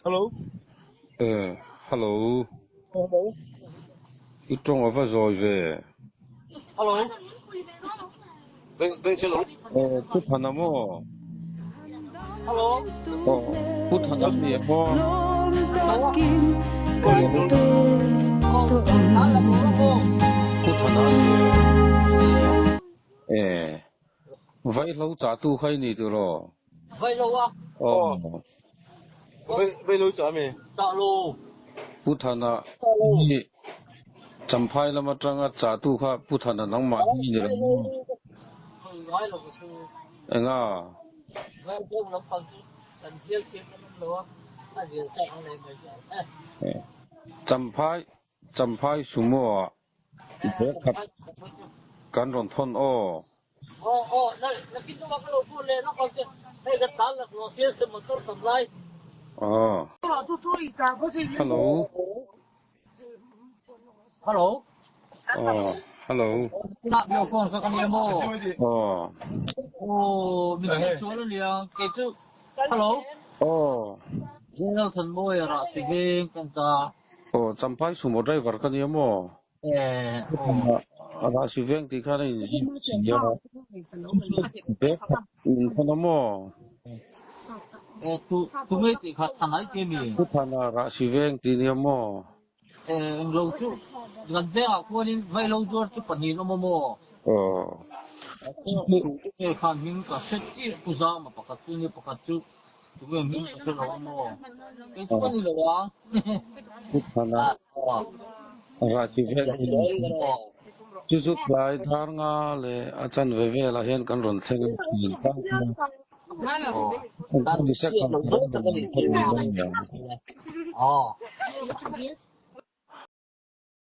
Hello. Eh, hello. Hello. I tawng ava zawi ve. Hello. Beng chelo. Eh, Pu Thana maw? Hello. Aw, Pu Thana ni em maw? Pu Thana ni em? Eh, Vaihlo chahtu kha i ni tiraw? Vaihlo a. Aw. Vaihlo chah mi. Chah lo. Pu Thana hi Champhai lam atanga chahtu kha Pu Thana nangmah hi i ni lo maw? Enga? Champhai Champhai Sumo ah Bag khat kan rawn thawn aw. Aw. Hello. Hello. Aw, hello. Aw. Hello. Aw. Aw, Champhai Sumo driver ka nia maw? A Rahsi veng tih khan a inzip si a, bag khat in thawn a maw? Pu Thana Rahsi veng tih nia maw? Aw. Pu Thana Rahsi veng chu chu tlai thar nga leh a chanve velah hian kan rawn thleng a thin a.